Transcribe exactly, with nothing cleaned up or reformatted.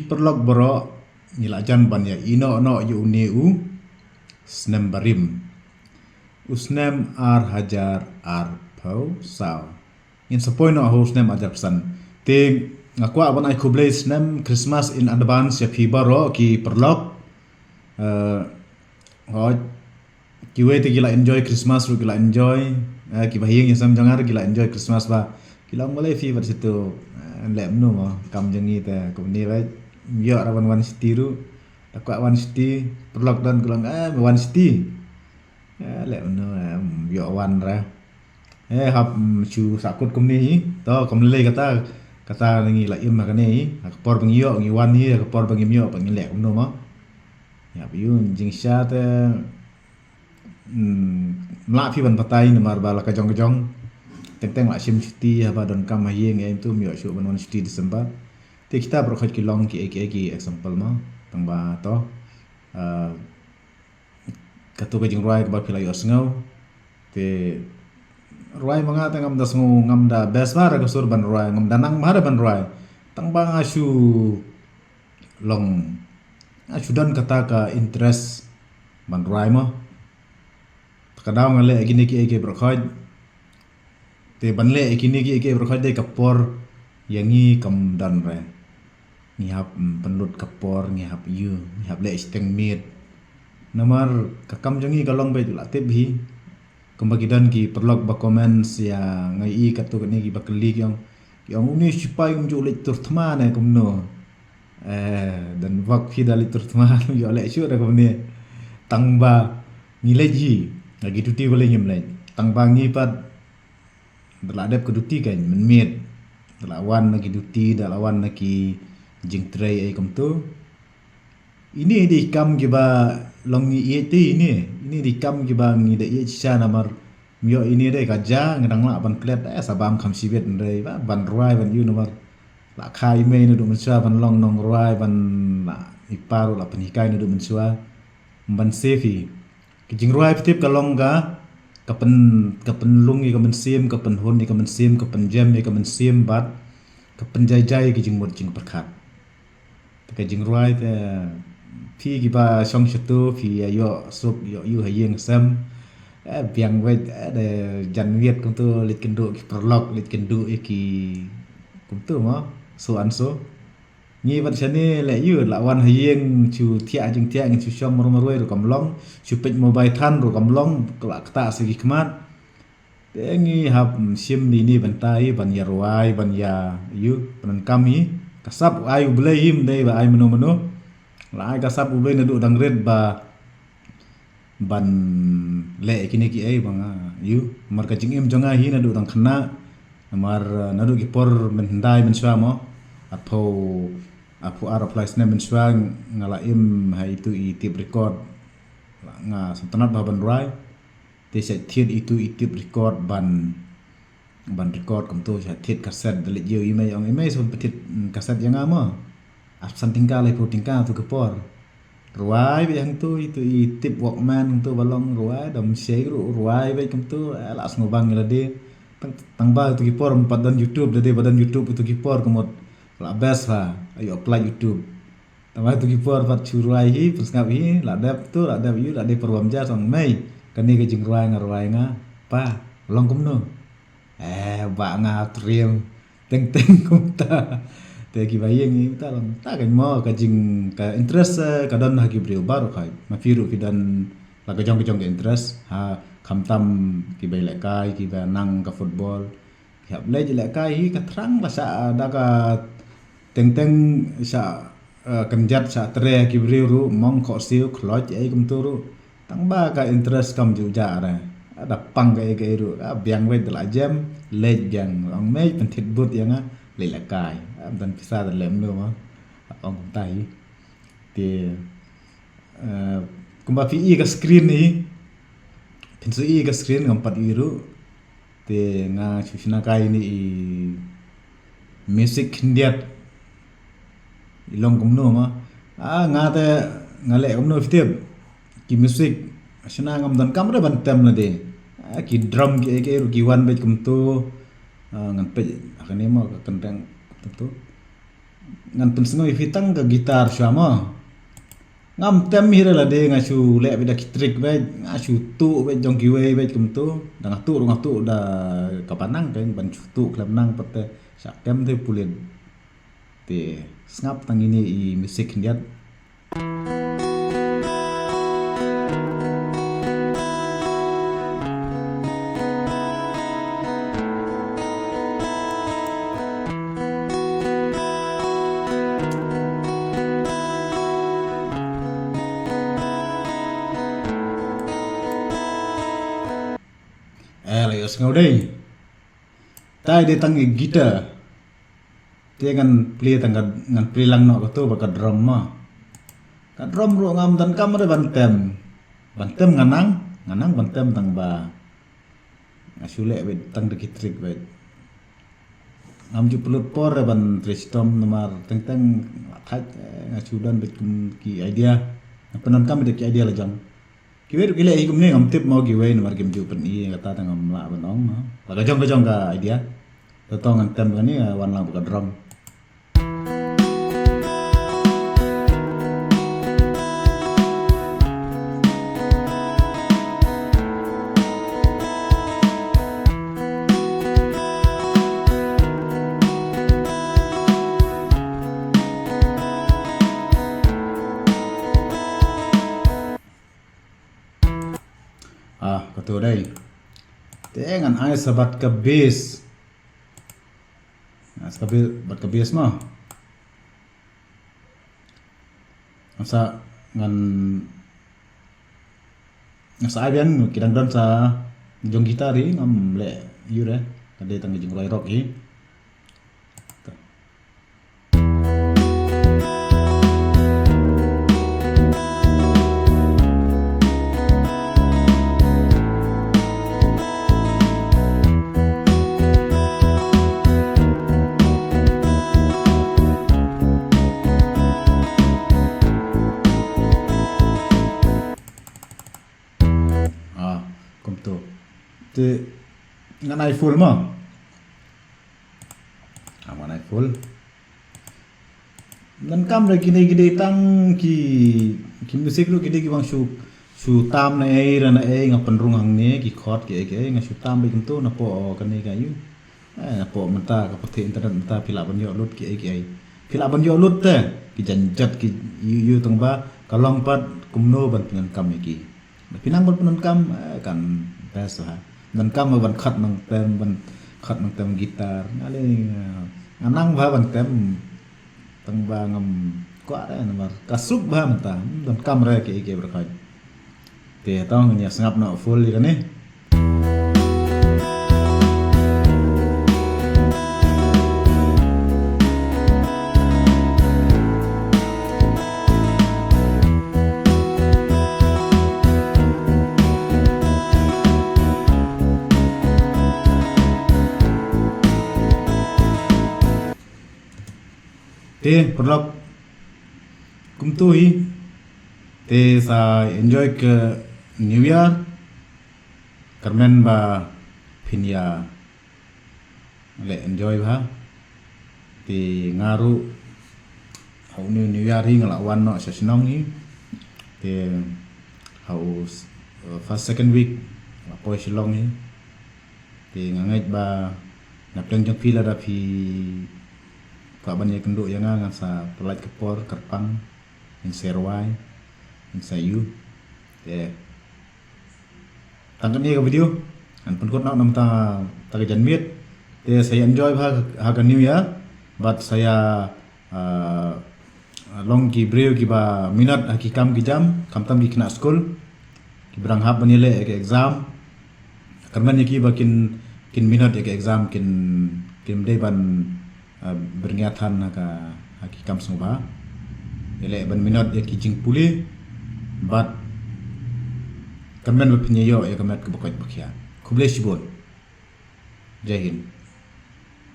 Paralok baroh, ngi la jan ban ïa ïehnoh noh ïa une u snem barim, u snem ar hajar arphew saw. Ngin sa poi noh ha u snem ar hajar arphew san. Te nga kwah ban ai khublei snem Christmas in advance ïa phi baroh ki paralok. Eh, hooid, kiwei te ki la enjoy Christmas ruh ki la enjoy. Eh, kiba ha ïing ha sem jong nga ruh ki la enjoy Christmas bha. Ki la ong, balei phi bad sha tu, eh, leh kumno mo, kam jong ngi te kumne bha. Ym ïoh ruh ban wan shatei ruh. Da kwah wan shatei, paralok don ki la ong, eh, wan shatei. Eh, leh kumno, eh, ym ïoh wan ruh. Eh, hap, mm, shu sahkut kumne hi. To, kam lei kata, kata ngi la im ha kane hi. Ha ka por ba ngi ïoh ngi wan hi, ha ka por ba ngim ïoh pat ngin leh kumno mo. Ïa, ïoh jingshisha te, mm, ym lah phi ban batai namar ba la ka jong ka jong. Teng teng la shim shuti haba donkam ha ïing, ïa, ym tu ym ïoh shuh ban wan shuti December. Te kita baroh khoit ki long ki, ki, ki example mo. Tang ba to. Ah, katu ka jingrwai kaba phi la ïohsngew. Te rwai ma nga te ngam da sngew, ngam da best bha ruh ka sur ban rwai, ngam da nang bha ruh ban rwai. Tang ba nga shu long, nga shu don kata ka interest ban rwai mo. Te ka daw nga leh kine kiei kiei baroh khoit. Te ban leh kine kiei kiei baroh khoit dei ka por ïa ngi kam don re. Ngi hap, mm, pynlut ka por, ngi hap ïoh, ngi hap leh shiteng miet. Namar ka kam jong ngi ka long beit, la tip hi. Kumba ki don ki paralok ba comment ïa nga, i katto katne kiba kylli ki ong, ki ong, une u sipai um ju leit tur thma ne kumno. Eh, don bok phi da leit tur thma, ym ïoh leh shuh da kumne. Tang ba ngi leit hi, ha ki duty balei ngim leit. Tang ba ngi pat da la dep ka duty kan mynmiet. Da la wan na ki duty, da la wan na ki jingtrei ei kumtu. Ine dei kam kiba long ngi ïeit te ine. Ine dei kam kiba ngi da ïeit shisha namar ym ïoh ine dei ka ja, nga dang lah ban klet, eh, sa bam kham shibit hynrei ba ban rwai ban ïoh namar la kha i mei naduh mynshuwa ban long nongrwai, ban la i pa ruh la pynhikai naduh mynshuwa ban save hi. Ka jingrwai phi tip ka long ka, ka pyn, ka pynlung ïa ka mynsiem, ka pynhun ïa ka mynsiem, ka pynjem ïa ka mynsiem bad ka pynjaijai ïa ka jingmut jingpyrkhat. Te ka jingrwai te, phi kiba shong shatu, phi ïa ïoh suk ïoh ïuh ha ïing sem. Eh, biang beit, eh, da jan miet kumtu, leit kynduh ki paralok, leit kynduh ïa ki kumtu mo, so and so. Ngi bad shane leh ïoh, la wan ha ïing shu thiah jingthiah, ngin shu shong marwei marwei ruh kam long, shu peit mobile than ruh kam long, la ktah sa ki khmat. Te ngi hap shim dei ne bynta hi ban ïa rwai, ban ïa ïoh pyndonkam hi. Ka sap ai U Blei hi, ym dei ba ai mano mano. La ai ka sap U Blei naduh dang rit ba ban leh kine kiei ba nga ïoh. Namar ka jingim jong nga hi naduh dang khynnah. Namar, eh, naduh ki por mynhyndai mynshuwa mo, arphew, arphew ar arphew lai snem mynshuwa nga la im ha itu i tape record. Nga sngewtynnat bha ban rwai. Te shait thied itu i tape record ban, ban record kumtu, shait thied cassette, da leit ïew i mei, ong i mei, sa pynpynthied, mm, cassette ïa nga mo. Arphew san tyngka, laiphew tyngka tu ka por. Rwai beit hangtu, itu i tape Walkman kumtu ba long, rwai, dam shei ruh, rwai beit kumtu, eh, la sngewbang ïa lade. Tang, tang ba itu ki por ym pat don YouTube, lade ba don YouTube itu ki por ka mut la best ha, aïu apply YouTube. Tang ba itu ki por pat shu rwai hi, pynsngap hi, la dep tu, la dep ïoh, la dep pyrshah ja, sa ong mei, kane ka jingrwai nga rwai nga, pa, long kumno. Eh, ba nga triem, teng teng kumta. Te kiba ïeng hi, kumta long, ta ka mo, ka jing, ka interest, eh, ka don ha ki briew baroh kai. Ma phi ruh phi don la ka jong ka jong ka interest, ha, khamtam kiba ïalehkai, kiba nang ka football. Ki hap leit lehkai hi ka thrang la shah, ah, da ka teng teng shah, eh, kynjat shah tre ki briew ruh, mong khohsiew, khloit ei kumtu ruh. Tang ba ka interest kam ju jah re. Ah, da pang kaei kaei ruh, ah, biang wei da la jem, leit biang, ong mei pynthied boot ïa nga, leit lehkai. Ah, don pisa da lem nu ma. Ong kumta hi. Te, eh, kumba phi i ka screen hi. Phin sa i ka screen ngam pat i ruh. Te nga shu shna kai ine i music khyndiat. I long kumno ma. Ah, nga te nga leh kumno phi tip. Ki music shna ngam donkam re ban tem lade. Ah, ki drum kiei kiei ruh ki wan beit kumtu. Ah, ngan peit ha kane ma ka kynreng kumtu. Ngan pynsngew ïa phi tang ka guitar shuwa mo. Ngam tem hi re lade, nga shu leh beit da ki trick beit, nga shu tuh beit jong kiwei beit kumto. Da nga tuh ruh nga tuh da kaba nang, kan ban shu tuh khlem nang pat te shah kem te pulit. Te sngap tang ine i music khyndiat. Eh, la ïoh sngew dei. Tai dei tang i guitar. Te ngan plie tang ka, ngan plie lang noh kato bad ka drum mo. Ka drum ruh ngam donkam re ban tem. Ban tem nga nang, nga nang ban tem tang ba nga shu leh beit tang da ki trick beit. Ngam ju pynlut por re ban trei shitom namar teng teng la thait, eh, nga shu don beit kum ki idea. Nga pyndonkam beit da ki idea la jong. Kiwei ruh ki leh hi kumne, ngam tip mo kiwei namar kim ju pyni, kata te ngam lah ban ong, ha. La ka jong ka jong ka idea. Te to ngan tem kane, wan lang bad ka drum. Ah, kato dei. Te ngan ai sa bad ka bass. Ngan sa ka bass, bad ka bass mo. Ngan sa, ngan, ngan sa ai biang, ki dang don sa jong guitar hi, ngam leh ïa re. Ka dei tang ka jingrwai rock hi. Ah, kumto. Te ngan ai full mo. Ah, ngan ai full. Donkam re kine ki dei tang ki, ki music ruh ki dei ki bang shu, shu tam na ei ra na ei, nga pynrung hangne ki chord ki ei ki ei, nga shu tam beit kumto napoh kane ka ïu. Eh, napoh mynta ka pyrthei internet mynta phi lah ban ïoh lut ki ei ki ei. Phi lah ban ïoh lut te ki janjat ki ïu ïu tang ba ka long pat kumno ban pyndonkam ïa ki. Phi nang ban pyndonkam, eh, kan best ha. Donkam ban khot nang tem, ban khot nang tem guitar. Nga leh, eh, nga nang ba ban tem. Tang ba ngam kwah re namar ka suk ba mynta. Hmm, donkam re ki, ki baroh khoit. Te to ngin ïa sngap noh full ïa kane. Te paralok, kumto hi. Te sa enjoy ka New Year. Kyrmen ba phin ïa leh enjoy bha. Te nga ruh ha une u New Year hi nga la wan noh sha shnong hi. Te ha u s-, uh, first second week nga la poi Shillong hi. Te nga ngeit ba na pdeng jong phi lada phi kwah ban ïakynduh ïa nga ngan sa pynlait ka por kyrpang, ngin sa rwai, ngin sa ïuh. Te tang kane ka video ngan pynkut noh na mynta ta ka janmiet. Te sa ïa enjoy bha ha ka New Year bad sa ïa, ah, long ki briew kiba minot ha ki kam ki jam, khamtam ki khynnah skul kiba dang hap ban ïaleh ïa ka exam. Kyrmen ïa ki ba kin, kin minot ïa ka exam, kin, kin dei ban, ah, byrngia than ha ka, ha ki kam sngewbha. Ïaleh ban minot ïa ki jingpule bad kyrmen ba phin ïa ïoh ïa ka met kaba koit ba khiah. Khublei shibun. Jai Hind.